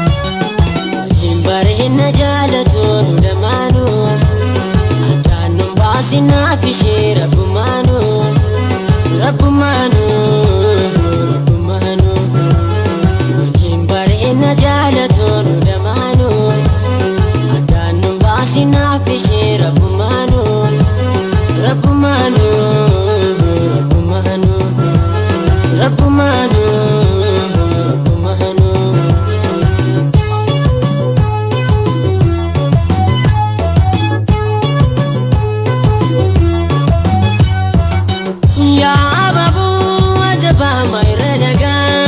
Waliin bareedna jaalatu nu lamaanuu addaan nun baasinaaf ishee rabbumaanuu rabbumaanuu rabbumaanuu. Waliin bareedna jaalatu nu lamaanuu addaan nun baasinaaf ishee rabbumaanuu rabbumaanuu rabbumaanuu rabbumaanuu rabbumaanuu. Yaa ababuu azabaa mayra nagaa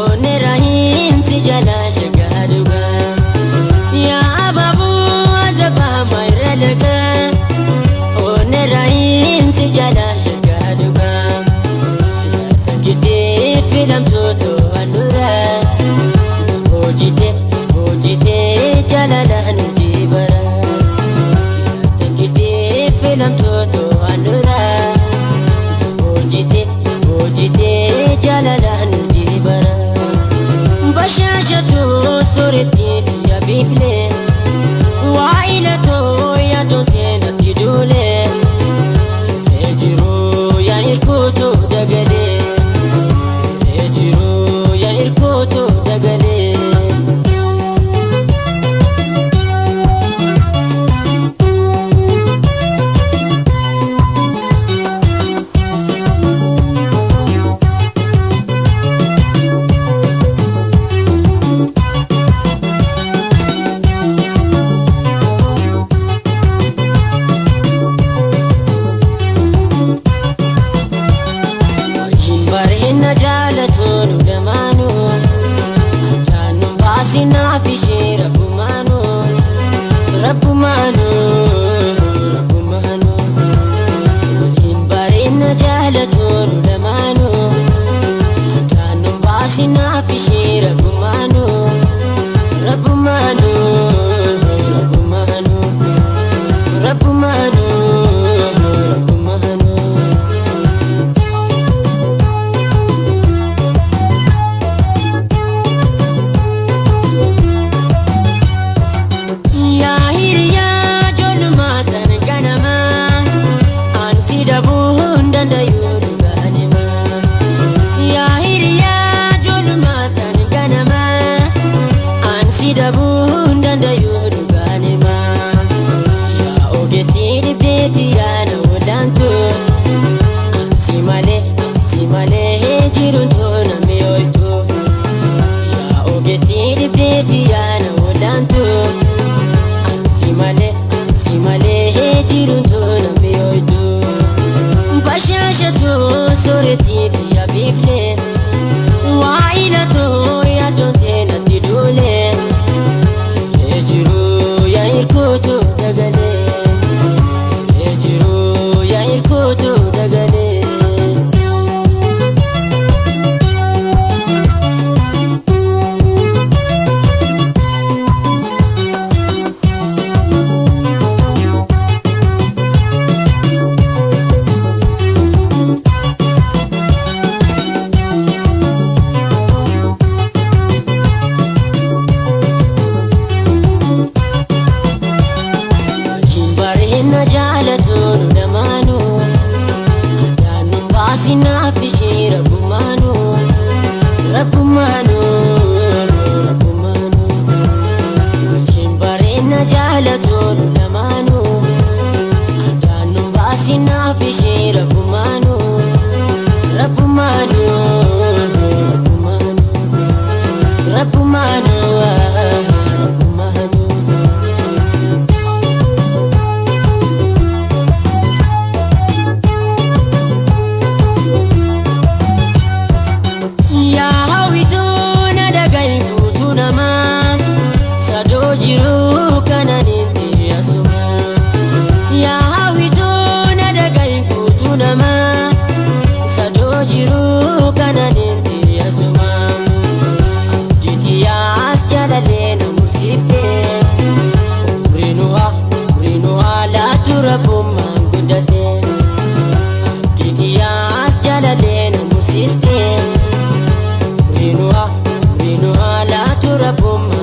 onera hinsi jala shagaa dhugaa. Yaa ababuu azabaa mayra nagaa onera hinsi jala shagaa dhugaa. Takkitee filamtoota handhuura hojite hojite jaalala nuti bara. Takkitee filamtoota handhuura. Hojite hojite jaalala nuti bara. Bashaashatu sooretti xiyya biifle waa ilatoo yaadoonte natti duule. Ejiruu yaa hirkootu dagalee ejiruu yaa hirkootu dagalee. Waliin bareedna jaalatu nu lamaanuu addaan nun baasinaaf ishee rabbumaanuu rabbumaanuu rabbumaanuu. Waliin bareedna jaalatu nu lamaanuu addaan nun baasinaaf ishee rabbumaanuu rabbumaanuu rabbumaanuu rabbumaanuu rabbumaanuu. Yaa hiriyaa ijoollummaa tan ganamaa ani si dhabuu hin danda'u dhugaan himaa. Yaa hiriyaa ijoollummaa tan ganamaa ani si dhabuu hin danda'u dhugaan himaa. Yaa ogeettii dhibdeetti yaa na wadaantu ansi malee ansi malee jiruun toona mi'ooytu. Yaa ogeettii dhibdeetti yaa na wadaantu. Ansi malee ansi malee jiruun toona mi'ooytu. Bashaashatu sooretti xiyya biifle waa ilatoo yaadoonte natti duule. Ejiruu yaa hirkootu dagalee ejiruu yaa hirkootu dagalee. Jiru kananiin asuma. Yaa hawwituu na dhagahin guutuu namaa. Sadoo jiru kananiin asuma. Jitiyaas jalalee na mursiiftee. Umriinuwa umriinuwa laatu rabbummaan guddatee. Jitiyaas jalalee na mursiiftee. Umriinuwa umriinuwa laatu rabbummaan.